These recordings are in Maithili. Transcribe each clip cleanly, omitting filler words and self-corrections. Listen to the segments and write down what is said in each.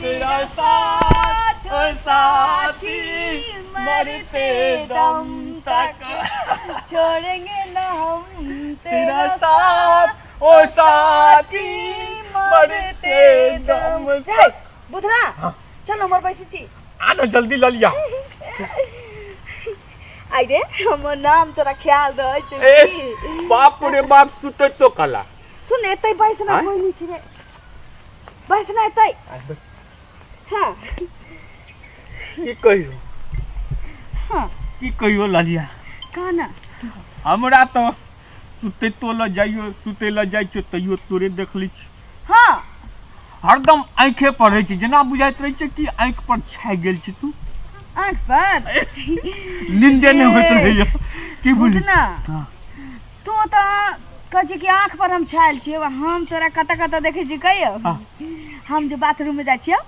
तेरा साथ साथी मरते दम तक छोड़ेंगे ना हम तेरा साथ ओ साथी मरते दम तक। बुधना चल हमर बैसी छी आ ना जल्दी ललिया। आई रे हमर नाम तोरा ख्याल रहै छै। बाप रे बाप सुते तो कला सुन एतै बैसना कोइ नहीं छी रे बैसना एतै। हां की कहियो। हां की कहियो ललिया काना हमरा तो सुते तो ल जाइयो सुते ल जाइ छो तैयो तोरे देखली छी। हां हरदम आंखे पर रहै छै जेना बुझाइत रहै छै कि आंख पर छा गेल छी तू आंख पर निंदे नहीं होइत रहैया की बुझली ना। तू तो कहै छी कि आंख पर हम छायल छियै हम तोरा कतऽ कतऽ देखै छी कहियो। हम जो बाथरूम में जाइ छियै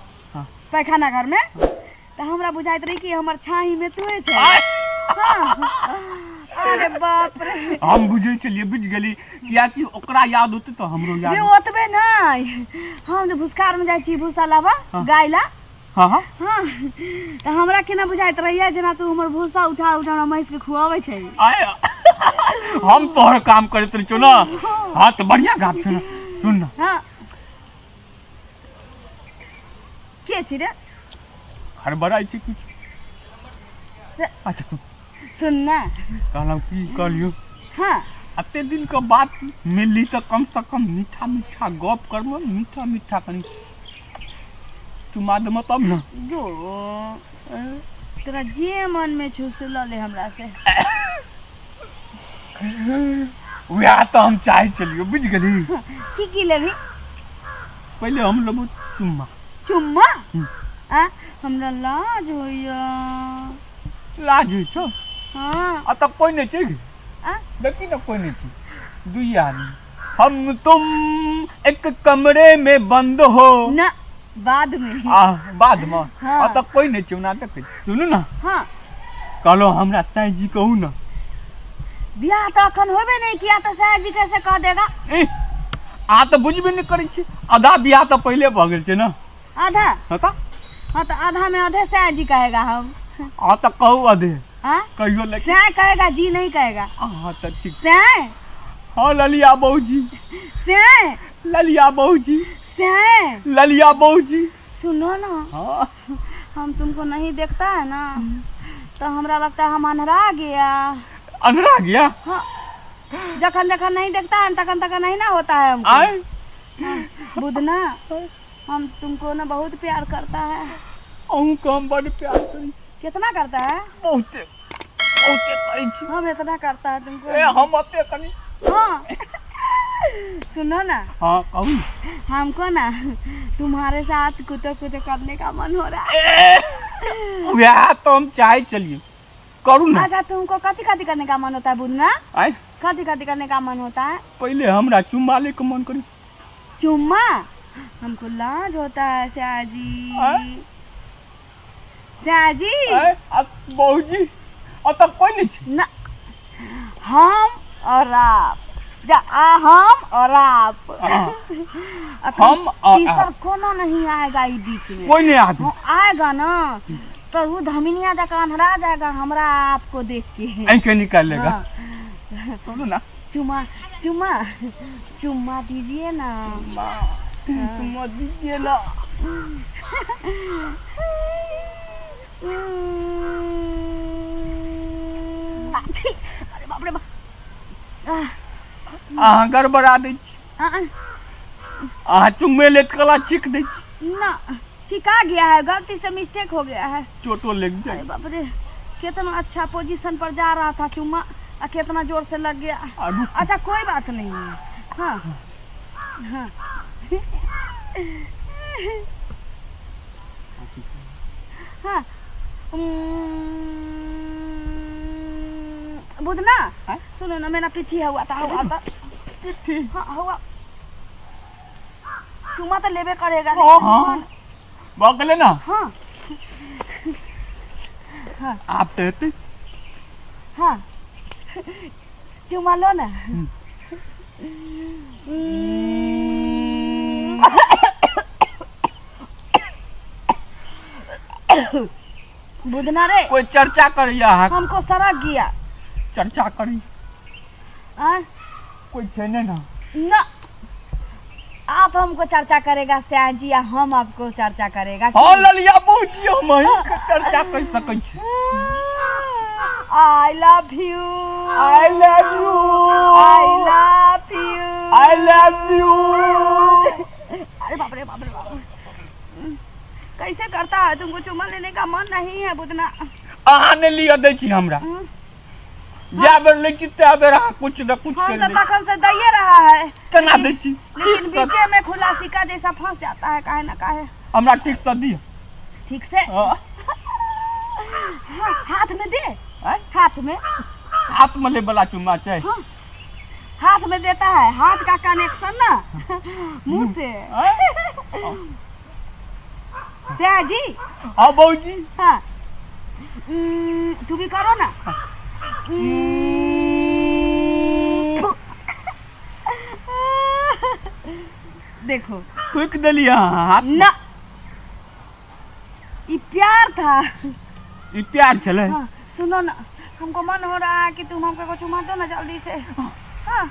पैखाना घर में तो हमरा बुझाइत रही कि हमर छाही में तूए छै। हाँ। अरे बाप रे हम बुझै छलियै बुझ गेली कियाकि ओकरा याद होतै तो हमरो याद रे ओतबे नहीं हम जो भुसखार में जाइ छी भूसा लाबा गाय ला। हाँ हाँ हाँ तो हमरा केना बुझाइत रहैया जेना तू हमर भूसा उठा उठा हमरा महींस के खुआबै छै। आय हम तोहर काम करैत रहै छौ ना। हाँ तो बढ़िया गाप छौ ना सुन ना। हाँ के छी रे हड़बड़ाइ छी कुछ। अच्छा सुन सुन ना कहलहुँ की कहलियौ। हाँ अते दिन के बाद मिलली तो कम से कम मीठा मीठा गप करबो मीठा मीठा कनी चुमा देबो तब ना। जो तोरा जे मन में छौ से ल ले हमरा से। वएह तो हम चाहै छलियौ बुझ गेली। की की लेबही? पहिले हम लेबो चुम्मा। चुम्मा? आ हमरा लाज होइया। लाज होइ छौ? हाँ। आ तब कोइ नहि छै? आ देखी ना कोइ नहि छै दुई आदमी हम तुम एक कमरे में बंद हो ना बाद में। आ बाद में। हाँ। आ तब कोइ नहि छै ना देखै सुनू ना। हाँ कहलो हमरा साईं जी कहू ना। बियाह तो अखन होबे नहीं किया तो साईं जी कैसे कह देगा? ए आ तो बुझबे नहीं करै छी आधा बियाह तो पहिले भऽ गेल छै ना। आधा? हाँ तो हाँ तो आधा में आधे साईं जी कहेगा हम। हाँ तो कहू आधे। हाँ कहियो लेकिन साईं कहेगा जी नहीं कहेगा। हाँ तो ठीक साईं। हाँ ललिया बहू जी साईं ललिया बहू जी साईं ललिया बहू जी सुनो ना। हाँ हम तुमको नहीं देखता है ना तो हमरा लगता है हम अन्हरा गया। अन्हरा गया? हाँ जखन जखन नहीं देखता है तखन तखन नहीं ना होता है हमको। आए बुधना हम तुमको ना बहुत प्यार करता है। अहूँ को हम बड़ प्यार करी। कितना करता है? बहुते बहुते करी छी हम इतना करता है तुमको। ए हम अते कनी। हाँ सुनो ना। हाँ कहू। हमको ना तुम्हारे साथ कुतो कुतो करने का मन हो रहा है। वह तो हम चाहे चलिए करू ना। अच्छा तुमको कथी कथी करने का मन होता है बुधना? आए कथी कथी करने का मन होता है? पहले हमरा चुम्मा ले के मन करी। चुम्मा? हमको लाज होता है शाहजी। शाहजी बहू जी अब तक कोई नहीं छी ना। हम और आप जा आ हम और आप हम और तीसर कोनो नहीं आएगा ई बीच में। कोई नहीं आएगा। आएगा ना तो वो धमिनिया जाकर अंधरा जाएगा हमरा आपको देख के आंखें निकाल लेगा। सुनो ना चुम्मा चुम्मा चुम्मा दीजिए ना। चुम्मा चुम्मा दीजिए ना। अरे बाप रे बाप अहाँ गड़बड़ा दै छी। अहाँ चुम्मे लेत कला चीख दै छी ना। छिका गया है गलती से मिस्टेक हो गया है चोटो लग जाए। अरे बाप रे कितना अच्छा पोजीशन पर जा रहा था चुम्मा आ कितना जोर से लग गया। अच्छा कोई बात नहीं है। हाँ हाँ हाँ बुधना सुनो ना मेरा पीछे हुआ था हुआ था पीछे। हाँ हुआ चुम्मा तो लेबे करेगा। हाँ बगले ना। हाँ हाँ आप तो हाँ चुम्मा लो ना। बुधना रे, कोई चर्चा करिया हमको सड़क गया। चर्चा करी आ? कोई छे नहीं ना ना, आप हमको चर्चा करेगा श्याम जी या हम आपको चर्चा करेगा? हाँ ललिया बहू जी, हम ही के चर्चा कर सकै छी। I love you, I love you, I love you, I love you. अरे बाप रे बाप रे बाप, कैसे करता है तुमको? चुम्मा लेने का मन नहीं है बुधना। अहाँ ने लिया दै छी हमरा, जा बेर लै छी ता बेर अहाँ कुछ न कुछ हम कर तो दै। तखन से दैये रहा है, केना दै छी? लेकिन बीचे में खुला सिक्का जैसा फंस जाता है काहे ना काहे। हमरा ठीक से दिअ। ठीक से? हाँ। हाँ, हाथ में दे। आँय? हाथ में, हाथ में ले वाला चुम्मा छै। हाँ, हाथ में देता है, हाथ का कनेक्शन ना मुंह से। श्याम जी। हाँ बहू जी। हाँ तू भी करो ना। देखो थूक देलियै अहाँ हाथ ना, ये प्यार था, ई प्यार छलै। हाँ, सुनो ना, हमको मन हो रहा है कि तुम हमको चुमा दो ना जल्दी से। हाँ हाँ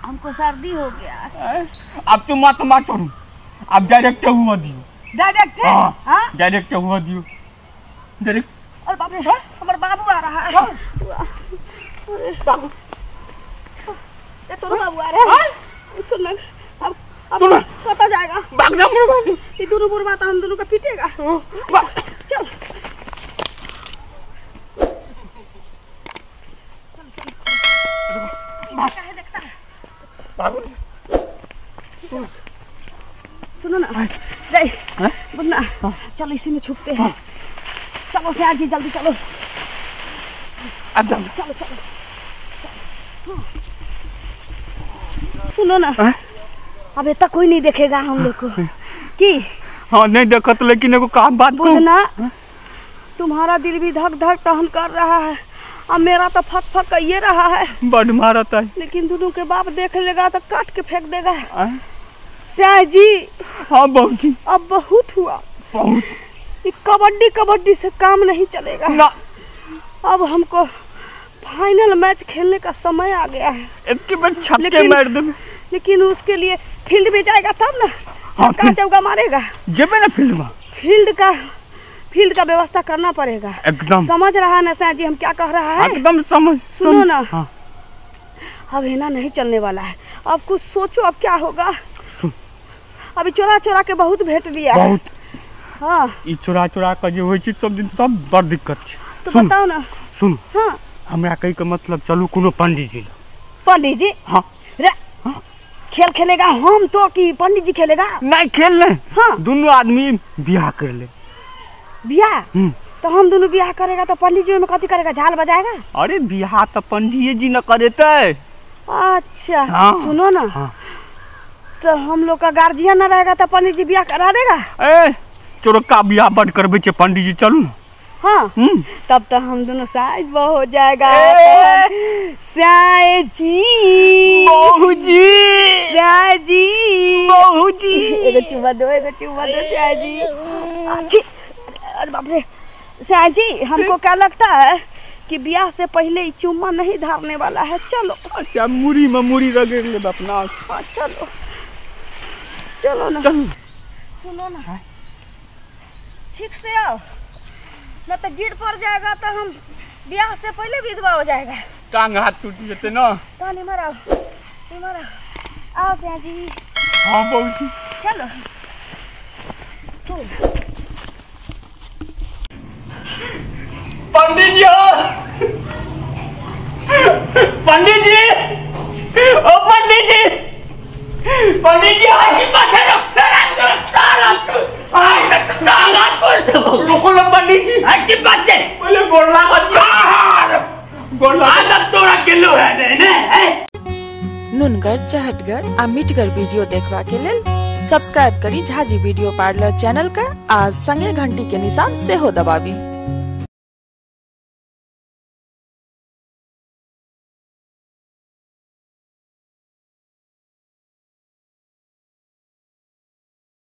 हमको सर्दी हो गया। अब चुम्मा तुम्मा छोड़ू, अब डायरेक्ट हुआ दियो। डायरेक्ट? हाँ डायरेक्ट हुआ दियो, डायरेक्ट। और बाप रे, हमारा बाबू आ रहा है। अरे बाबू, ये तो बाबू आ रहा है। सुन ना, अब सुन कत जाएगा? भाग जा मोर बाबू, ये दोनों बुरबा तो हम दोनों का पीटेगा। चल चल चल, काहे देखता है बाबू? सुनो ना, नहीं बुधना, चलो इसी में छुपते हैं। चलो श्याम जी जल्दी चलो, अब जाओ, चलो चलो। सुनो ना, अब इतना कोई नहीं देखेगा हम लोग को कि। हाँ नहीं देखत, लेकिन एगो काम बात कहूं। बुधना, तुम्हारा दिल भी धक धक तहन कर रहा है, अब मेरा तो फक फक ये रहा है, बड़ मारत है। लेकिन दोनों के बाप देख लेगा तो काट के फेंक देगा। श्याम जी। हाँ बहू जी। अब बहुत हुआ, बहुत। ये कबड्डी कबड्डी से काम नहीं चलेगा ना। अब हमको फाइनल मैच खेलने का समय आ गया है। एक बार छक्के मार दे, लेकिन उसके लिए फील्ड में जाएगा तब ना, छक्का चौका मारेगा। जेबे ना फील्ड में, फील्ड का व्यवस्था करना पड़ेगा एकदम। समझ रहा है ना श्याम जी हम क्या कह रहा है? एकदम समझ। सुनो ना, हाँ। अब है ना नहीं चलने वाला है, अब कुछ सोचो अब क्या होगा। अभी चोरा चोरा के बहुत भेट लिया बहुत। हाँ ई चोरा चोरा के जे होइ छै सब दिन सब बड़ दिक्कत छै। तो बताओ ना। सुन, हाँ हमरा कहि के मतलब चलू कोनो पंडित जी। पंडित जी? हाँ। रे हाँ? खेल खेलेगा हम तो कि पंडित जी खेलेगा? नहीं खेल नहीं। हाँ दोनों आदमी बियाह कर ले। बियाह? तो हम दोनों बियाह करेगा तो पंडित जी में कथी करेगा, झाल बजाएगा? अरे बियाह तो पंडित जी न करेते। अच्छा हाँ। सुनो ना, हाँ। तो हम लोग का गार्जियन न रहेगा तो पंडित जी बियाह करा देगा? ए चोरका बियाह बड़ करबे छे पंडित जी, चलू ना। हाँ तब तो हम दोनों साइज बहु हो जाएगा। साई जी, बहू जी, साई जी, बहू जी, एगो चुम्मा दो, एगो चुम्मा दो साई जी। अच्छी, अरे बाप रे साई जी, हमको क्या लगता है कि ब्याह से पहले ही चुम्मा नहीं धारने वाला है। चलो। अच्छा मुरी में मुरी रगड़ ले अपना। हाँ चलो चलो ना, चलो। सुनो ना, ठीक से आओ न तो गिर पड़ जाएगा तो हम ब्याह से पहले विधवा हो जाएगा। टांग हाथ टूट जेते ना। तो नहीं मराओ, नहीं मराओ। आओ श्याम जी। हाँ बहू जी। चलो चलो। पंडित जी, पंडित जी, ओ पंडित जी, पंडित जी आज की पाछे रुको ना पंडित जी, आज की पाछे पहले गोड़ लागत, गोड़ लागत तोरा किलो है ने। नुनगर चहटगर आ मिठगर वीडियो देखबा के लेल सब्सक्राइब करी झाजी वीडियो पार्लर चैनल का आ संगे घंटी के निशान सेहो दबाबी।